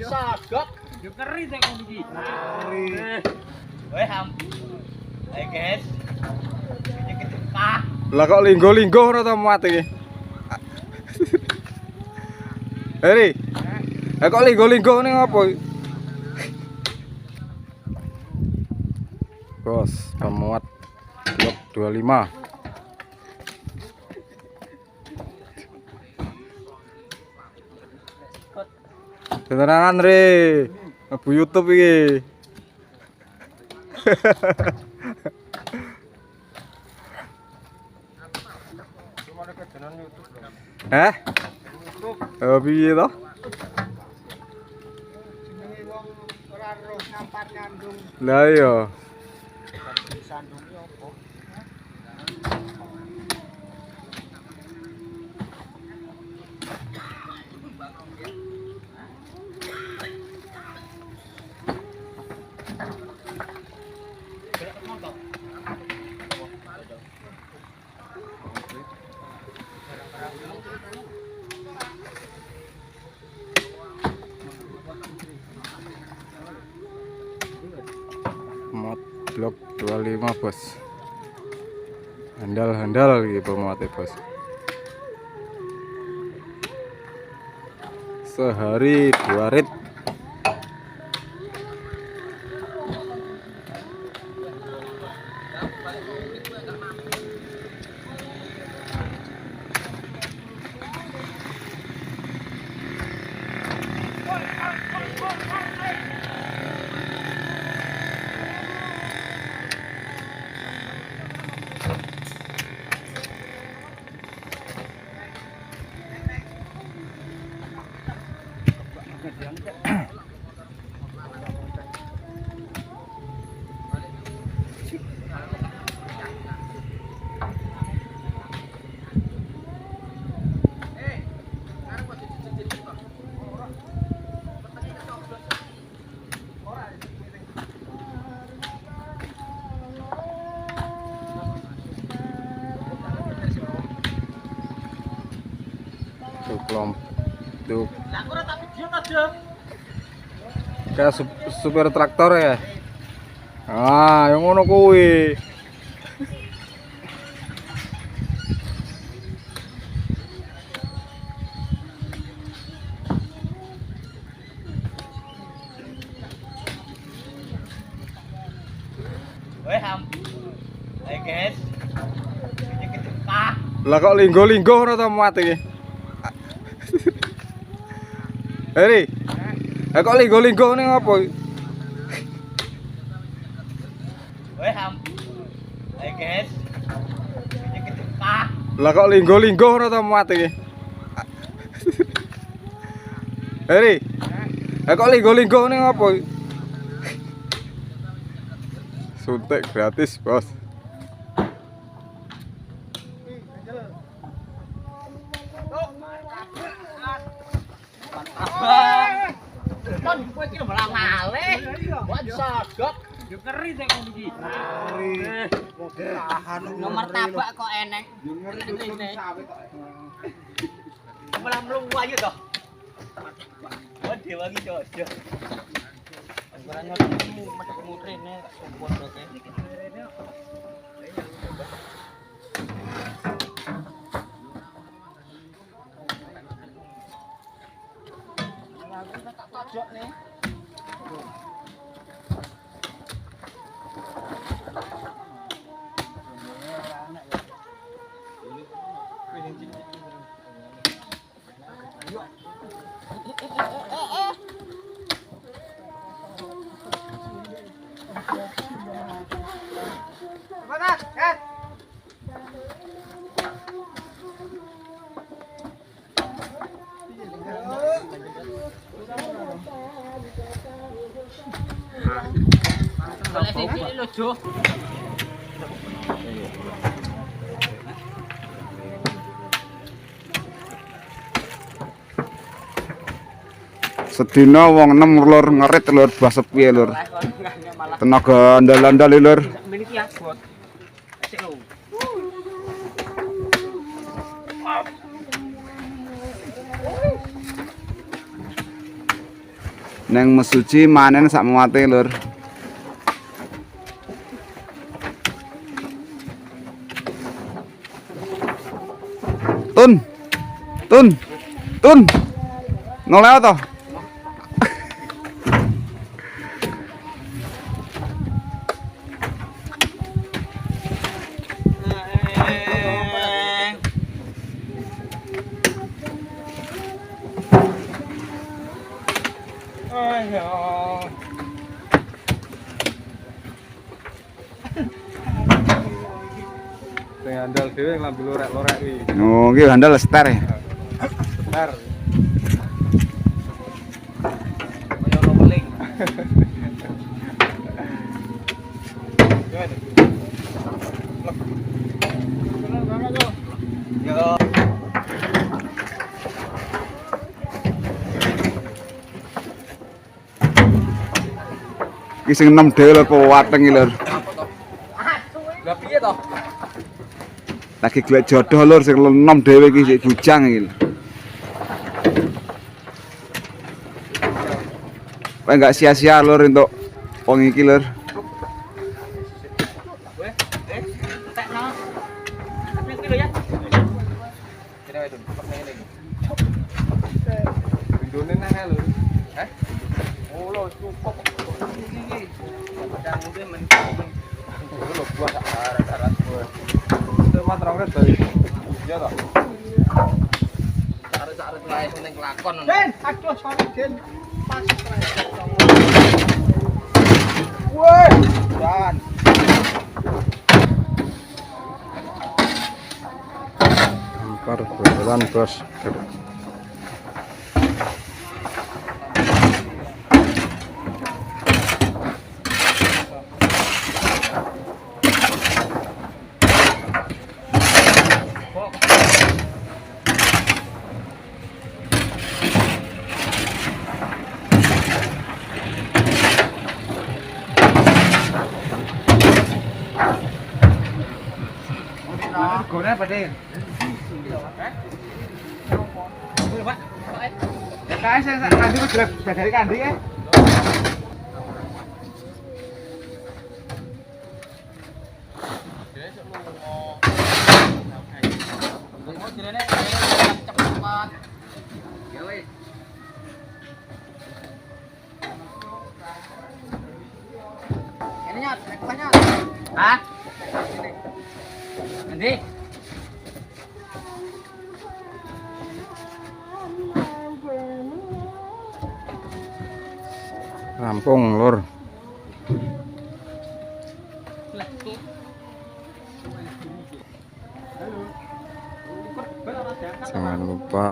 Sodok. Yo keri nek ngono iki. Weh, ayo guys. Ini ketekah. Lah kok linggo-linggo ora ta muat iki. Heri. Lah kok linggo-linggo ning apa iki? Bos, pemuat blok 25. Tenangan re. Mlebu YouTube iki. Eh? Oh, piye to? Jenenge wong ora roh nampat nyandung. Lah iya. Sandunge opo? Mod blok 25 bos. Handal-handal iki pemuate bos. Sehari 2 rit. Tuh. Kayak supir traktor ya. Ah, yang ngono kuwi. Weh, ayo guys. Ini ketekah. Lah kok linggo-linggo ora ta muat iki. Heri. Lah kok linggo-linggo ning apa iki? Weh, ayo guys. Ini ketekah. Lah kok linggo-linggo ora ta muat iki. Heri. Lah kok linggo-linggo ning apa iki? Suntik gratis, Bos. Kon kowe iki malah ngalih. Mbok sodok. Yo keri nek ngono iki. Nomor tabak kok eneng. Malah mlu ayo to. Oh dewangi jodoh. Ora ngerti metu rene sumpun oke. Tak tojok nih. Sedina wong 6 lur ngerit lur buah sepi lur. Tenaga andal-andal lur. Neng Mesuji manen sak muate lur. Tun. Tun. Tun. Noleh to? Sing andal dhewe nglambi lorek-lorek iki. Oh, iki handal ster ya. Ster. Kaya ono weling. Yo. Iki sing enom dhewe lho kuwateng iki lur. Lah piye to? Lagi golek jodoh lur sing enom dhewe iki sik bujang iki. Kowe enggak sia-sia lur untuk wong iki lur. Entekno. Tapi kuwi lho ya. Kene wae, Dun. Tek ngene iki. Bindone nang lho. Hah? Oh lho cukup kok iki iki. Kadang ngombe men. Lho buah sak arat-arat buah. Itu mah terong bali. Iya toh. Arek-arek wae sing kelakon. Den, aduh sorry Den. Pas. Woi, dan Hampar berjalan bos. Gone apa, Den? Pak. Kae sing sak kandi ku jelek dari kandi e. Cepat. Ya wis. Ini nyot, nyot. Hah? Nanti. Rampung lur. Jangan lupa